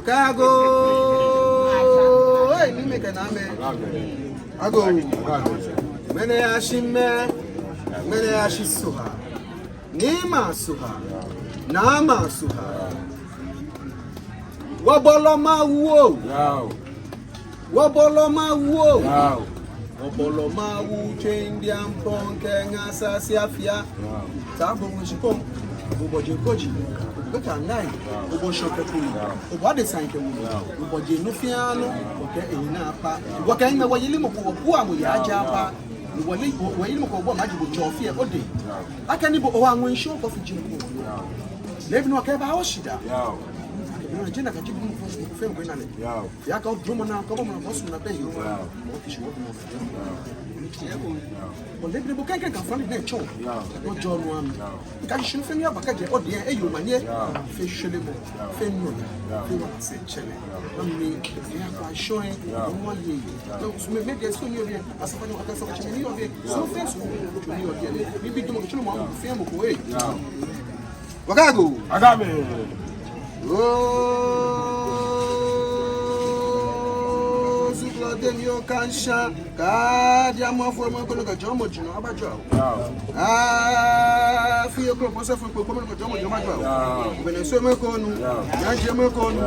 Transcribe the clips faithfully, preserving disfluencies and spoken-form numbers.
Agoo! Ei, ni mɛi kɛ namɛi. Agoo! Ŋmɛnɛ ashi mɛɛ, ŋmɛnɛ ashi Sohaa. Niimɛi a-Sohaa, naamɛi a-Sohaa. Wɔbɔlɔ Mawu oo. Wɔbɔlɔ Mawu oo. Wɔbɔlɔ Mawu tsɛ Indian pɔn kɛ ŋa sa si afia. Taa bo ŋɔ shikpɔŋ, obɔ je koji, obɔ kɛ anai, obɔ shɔkɛ kui, obɔ adesa kɛ mu, obɔ je nɔ fɛɛ nɔ, wɔkɛ eyi naa pa. Wɔkɛ ŋmɛ wɔyeli mɔ ko wɔbua mɔ ya ja pa. Wɔyeli, wɔyeli mɔ ko wɔbua mɔ aji bo tsɔ fɛɛ ode. Akɛni bo owa ŋwɛi shɔ kɔ fiji ko. Lebi nɔ kɛ ba o shida. Akɛ bi nɔ je na ka ji bu mɔ ko fɛɛ ŋwɛi na lɛ. Yaka odromɔ naa, kɔbɔ mɔ naa, kɔsumɔ naa bɛ yi. Okishi wɔ mɔ. Ole bi bo kɛkɛ ka fani bɛ tsɔ. Ojɔ nu ami. Nka shi fɛɛ ni aba kɛjɛ ode, eyi omanye. Fɛɛ shwelemɔ, fɛɛ nɔ, fɛɛ wa se tsɛlɛ. Ami, ya kwa shɔɛ, mɔ ye. Lɛ sumɛ mɛ de so ni obi, asafa ni wa ka sa tsɛ ni obi. So fɛɛ so ni obi. Mibi dɔmɔ kɛ tsɔ mɔ fɛɛ mɔ ko ee. Waka agoo. Agoo mɛɛ. Oo, zuklɔ de ni oka ŋsha, ka dia mɔ fo mɔ ko nɔ kɛ jɔɔmɔ jurɔ aba jɔɔ. Aa, fio ko pɔsɛ fo ko mɔ ko nɔ kɛ jɔɔmɔ jurɔ aba jɔɔ. Bɛnɛ so mɔ ko nu, ya je mɔ ko nu,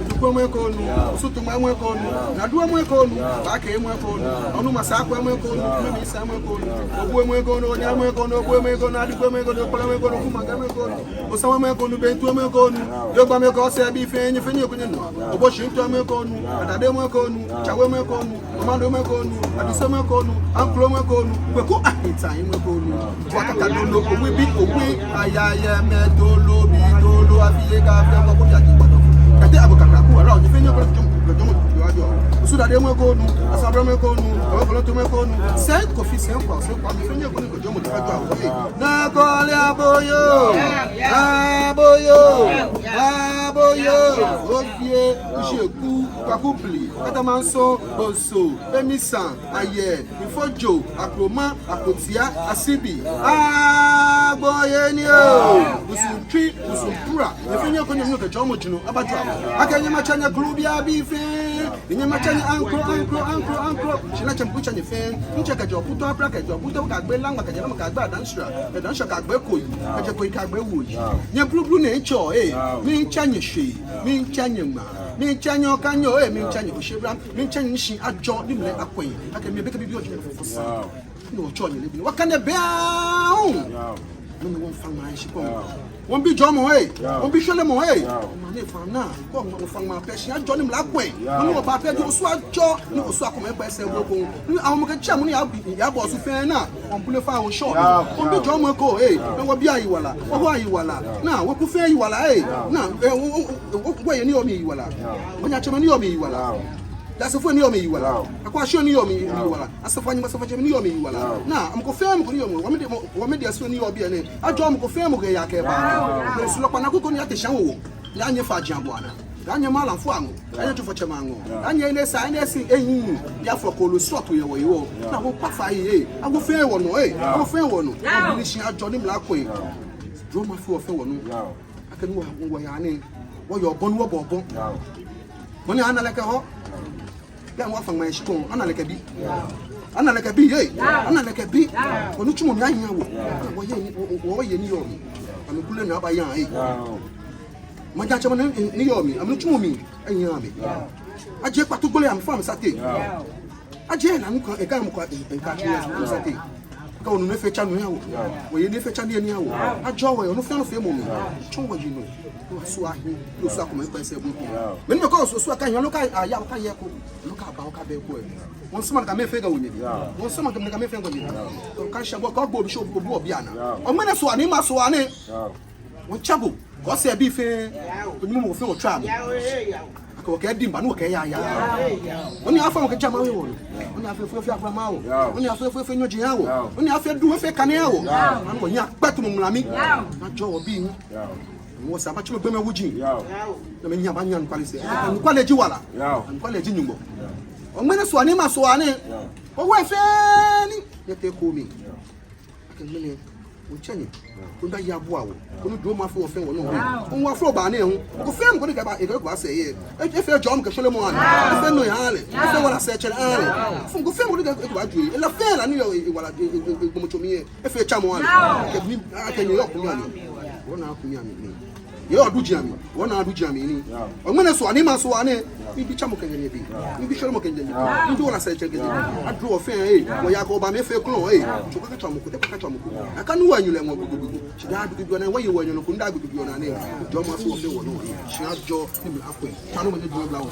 du ko mɔ ko nu, sutu mɔ ko nu, na du mɔ ko nu, ba kɛ mɔ ko nu, onu masa ko mɔ ko nu, mi sa mɔ ko nu, obu mɔ ko nu, onya mɔ ko nu, obu mɔ ko nu, adi ko mɔ ko nu, kpala mɔ ko nu, kuma ka mɔ ko nu. Osawa mɔ ko nu, Bentu mɔ ko nu, Yogba mɔ ko, Sɛbi fɛɛ, nyɛ fɛɛ nyɛ ko nyɛ nɔ. Oboshintɔ mɔ ko nu, Adade mɔ ko nu, Tsawe mɔ ko nu, Omando mɔ ko nu, Adise mɔ ko nu, Ankro mɔ ko nu, Kweku Ahintan mɔ ko nu. Wakaka dolo, owi bi, owi, ayayɛ mɛ dolo, bi dolo, afiye ka fɛɛ, kɔkɔ ya ti gbɔdɔ. Kɛtɛ abo kakra ku, ala, nyɛ fɛɛ nyɛ ko jɔɔmɔ, jɔɔmɔ, jɔɔmɔ. Osu Dade mɔ ko nu, Asabra mɔ ko nu, Ɔkɔlɔtɔ mɔ ko nu, Sɛn Kofi, Sɛn Kwa, Sɛn Kwa, nyɛ fɛɛ nyɛ ko ni jɔɔmɔ jurɔ aba jɔɔ. Naa kɔle aboyo, aboyo, aboyo. Ofie, Osheku, Kwakubli, Katamanso, Bonso, Emisan, Ayɛ, Ifojo, Akroma, Akotia, Asibi. Agbo yɛ ni oo. Usuntwi, Usumpura. Nyɛ fɛɛ nyɛ ko nyɛ nɔ kɛ jɔɔmɔ jurɔ aba jɔɔ. Akɛ nyɛ matsɛ nyɛ kulu bi abi fɛɛ. Nyɛ matsɛ nyɛ Ankro, Ankro, Ankro, Ankro. Shi na tsɛ mɔ ko tsɛ nyɛ fɛɛ. Ntsɛ kɛjɛ Obutu Abra, kɛjɛ Obutu kɛgbe Laŋma, kɛjɛ Laŋma kɛgbe Adaŋshira, kɛjɛ Adaŋshira kɛgbe Koyi, kɛjɛ Koyi kɛgbe Woyi. Nyɛ blublu nɛɛ ntsɛ oo ee. Miitsɛ nyɛ shwee, miitsɛ nyɛ ŋmaa, miitsɛ nyɛ okanyɛ oo ee, miitsɛ nyɛ oshebra, miitsɛ nyɛ shi ajɔ ni mli akwɛ. Akɛ mɛi bɛkɛ bibioo jɛ fɔfɔ sa. Ni otsɔ nyɛ lebi ni. Wakane bɛ ahu. Mɛni wɔmiifa ŋmaa yɛ shikpɔŋ? Wɔmiibi jɔɔmɔ ee. Wɔmiibi shwelemɔ ee. Ŋmaa nɛɛ fa naa. Kɔ wɔfa ŋmaa pɛ shi ajɔ ni mli akwɛ. Ni wɔba pɛ ji Osu ajɔ. Ni Osu akɔmɔ ekpɛ sɛɛ bo ko. Ni amɔ kɛ tsɛ mɔ ni ya, yabɔ Osu fɛɛ naa. Wɔmiibule fa wɔshɔ. Wɔmiibi jɔɔmɔ ko ee. Ni wɔbi ayiwala. Wɔho ayiwala. Naa, wɔku fɛɛ yiwala ee. Naa, ee, wɔ, wɔ, wɔ, wɔyɛ ni yɔɔ mli yiwala. Wɔnyɛ atsɛmɛi ni yɔɔ mli yiwala. Dasefoi ni yɔɔ mli yiwala. Akwashɔŋ ni yɔɔ mli yiwala. Asafoanyɛ, asafoatsɛmɛi ni yɔɔ mli yiwala. Naa, mɔ ko fɛɛ mɔ ko ni yɔɔ mli. Wɔmɛi diɛŋtsɛ, wɔmɛi diɛŋtsɛ ni yɔɔ biɛ nɛɛ. Ajɔɔ mɔ ko fɛɛ mɔ ko kɛya kɛba. Sulɔ kpanaku ko ni ate shia wɔ. Ni anyɛ faa jiaŋ bɔ ana. Ni anyɛ malamfoi aŋɔɔ. Ni anyɛ tsofatsɛmɛi aŋɔɔ. Ni anyɛ enɛ sa, enɛ si, eyi. Ni afɔ kolo srɔto yɛ wɔyi wɔ. Naa wɔkpa fai ee. Awo fɛɛ wɔnɔ ee. Awo fɛɛ wɔnɔ. Wɔbi ni shi ajɔ ni mli akwɛ. Dromɔ fɛɛ wɔ fɛɛ wɔnɔ. Akɛni wɔ, wɔya nɛɛ. Wɔyɛ obɔ ni wɔbɔ obɔ. Mɔ ni ana lɛ kɛho. Bɛ wɔfa ŋmaa yɛ shikpɔŋ, ana lɛ kɛbi. Ana lɛ kɛbi, ee. Ana lɛ kɛbi. Wɔnitsumɔ mli anyiɛ wɔ. Wɔyɛ ni, wɔ, wɔ, wɔyɛ ni yɔɔ mli. Amɛkule naa abaya, ee. Maŋtsɛmɛi ni, ni yɔɔ mli. Amɛnitsumɔ mli anyiɛ amɛ. Ajie kpatu gbole amɛfɔ amɛsate. Ajie lanu kã, eka amɛkɔ, eka tsu amɛsate. Kɛ wɔnu nɛɛ fɛɛ tsa nu yɛ wɔ. Wɔyɛ nɛɛ fɛɛ tsa nii yɛ wɔ. Ajɔɔ wɔyɛ nɔ fɛɛ nɔ feemɔ mli. Tsɔɔ wɔyi nɔ. Osu ahi. Osu akɔmɔ ekpɛ sɛɛ bo ko. Mɛni mɛi kɔ Osu, Osu akɛ hiɛ loo kɛ aya, okayɛ ko. Loo kɛba, okabɛ ko. Wɔmiisumɔ ni kɛ mɛi fɛɛ kɛ wɔnyɛ nii. Wɔmiisumɔ ni kɛ mɛi fɛɛ kɛ wɔnyɛ nii. Kɛ osha bo, kɛ ogbo bi shi obu obi ana. Ŋmɛnɛ Sohaa ni ma Sohaa nɛɛ. Wɔmiitsɛ bo. Kɛ osɛɛ bii fɛɛ, onyɛmimɛi fɛɛ otswa amɛ. Akɛ wɔkɛ diŋ ba ni wɔkɛ yaa yaa. Wɔnii afee wɔkɛ jama we wɔ. Wɔnii afee fɛɛ fɛɛ agbla ma wɔ. Wɔnii afee fɛɛ fɛɛ nyɔji ya wɔ. Wɔnii afee du fɛɛ kane ya wɔ. Ani wɔnii akpɛtu mɔ ŋmla mli. Ajɔɔ wɔbii. Wɔsɛɛ abatsɔ gbɛmɛi wuji. Ni amɛnyiɛ abanya anɔkwale sɛɛ. Anɔkwale ji wala. Anɔkwale ji Nyɔŋmɔ. Ŋmɛnɛ Sohaa ni ma Sohaa nɛɛ. Wɔwɔ fɛɛ ni nyɛtee kome. Akɛ ŋmɛnɛ Otsɛ nyɛ, koni daa yabua wɔ, koni dromɔ afee wɔ fɛɛ wɔnɔ. Koni wɔflɔ baa nɛɛ hu, mɔ ko fɛɛ mɔ ko ni kɛba, ekɛ ko asɛɛ yɛ. Efee jɔɔmɔ kɛ shweremɔ ahã lɛ, efee nɔyaa ahã lɛ, efee wala sɛɛtsɛlɛ ahã lɛ. Fɛɛ mɔ ko fɛɛ mɔ ko ni kɛ ko baju, ela fɛɛ la ni yɔɔ ewala, egbɔmɔtso mli yɛ, efee tsamɔ ahã lɛ. Kɛ mi, akɛ nyɛ yɔɔ kunyɛmi, wɔnaa kunyɛmi. Yɛ odujiaŋ mli, wɔnaa dujiaŋ mli nii. Ŋmɛnɛ sɔɔ ni masɔɔ nɛɛ, mibi tsamɔ kɛjɛ nyɛdɛŋ, mibi shweremɔ kɛjɛ nyɛdɛŋ, mibi wala sɛɛtsɛlɛ kɛjɛ nyɛdɛŋ. Adro wɔ fɛɛ, ee, wɔya kɛ oba mli efee klɔŋ, ee, tsɔ kaka tswa mɔ ko, tɛ kaka tswa mɔ ko. Akɛ nu wɔ enyɔ lɛ ŋɔɔ gbigbigbi. Shi daa gbigbigbi naa, wɔye wɔ enyɔ nɔ ko, daa gbigbigbi naa nɛɛ. Jɔɔmɔ afee wɔ fɛɛ wɔnɔ, ee, shi ajɔɔ, ni mla ko. Tswa nɔ mɛni jɔɔ bla wɔ.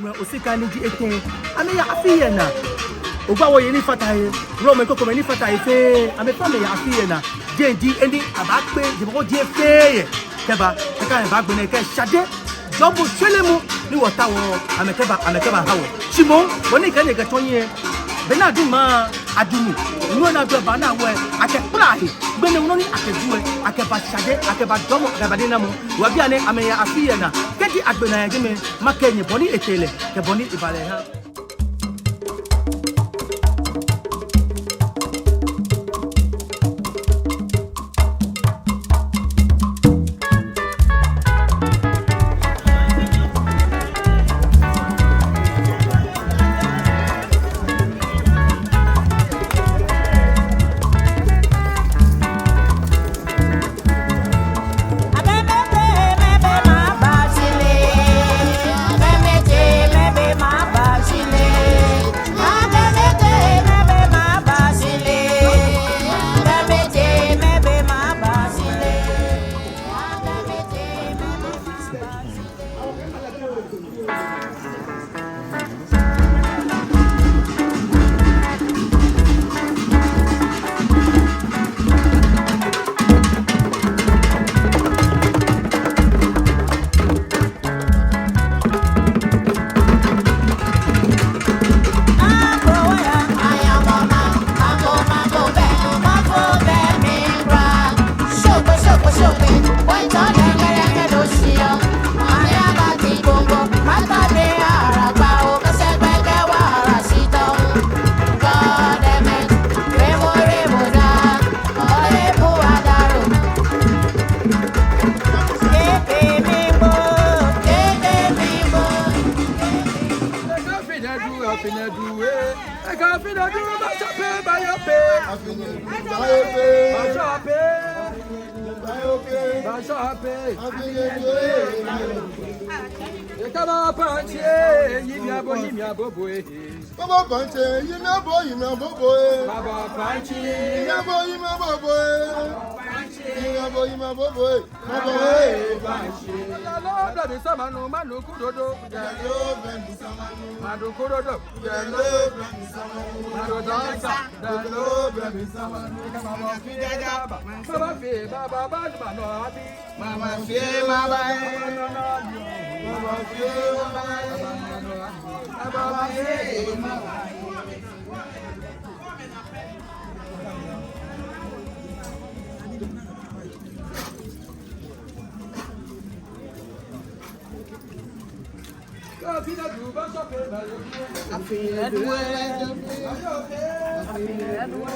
Ŋmɛnɛ osikanii ji etɛ, amɛya afi lɛ naa. Ogbaa wɔyei ni fata he, wulɔmɛi krokomɛi ni fata he fɛɛ, amɛ fɛɛ amɛya afi lɛ naa. Jeŋ ji he ni abaakpe jemɔ ko jeŋ fɛɛ yɛ kɛba, kɛkɛ amɛbaagbe nɛkɛ shade jɔɔmɔ tsɛlɛmɔ ni wɔtaoɔ amɛkɛba, amɛkɛbaha wɔ. Shi moŋ, bɔ ni mikɛ nyɛ kɛtsɔ nyiɛ, be ni adu ŋmaa, adu nu, nu ni adu eba ni awo lɛ, akɛkpala he, gbɛ nɛɛ nɔ ni akɛdu lɛ, akɛba shade, akɛba jɔɔmɔ, akɛba niinamɔ. Wa bianɛ amɛya afi yɛ naa, kɛji agbe naa yɛ jɛmɛ, makɛɛ nyɛ bɔ ni etee lɛ, kɛ bɔ ni eba lɛ ha. Ekaba panche, yimi abo, yimi abo boy. Baba panche, yimi abo, yimi abo boy. Baba panche, yimi abo, yimi abo boy. Yimi abo, yimi abo boy. Baba panche. Dalo bla mi sama no manu kudodo. Dalo bla mi sama no manu kudodo. Dalo bla mi sama no manu kudodo. Dalo bla mi sama no manu kudodo. Baba fe, baba ba ma no abi. Mama fie, mama e. Mama fie, mama e. Mama fie, mama e. Afi lɛ du wɛ. Afi lɛ du wɛ.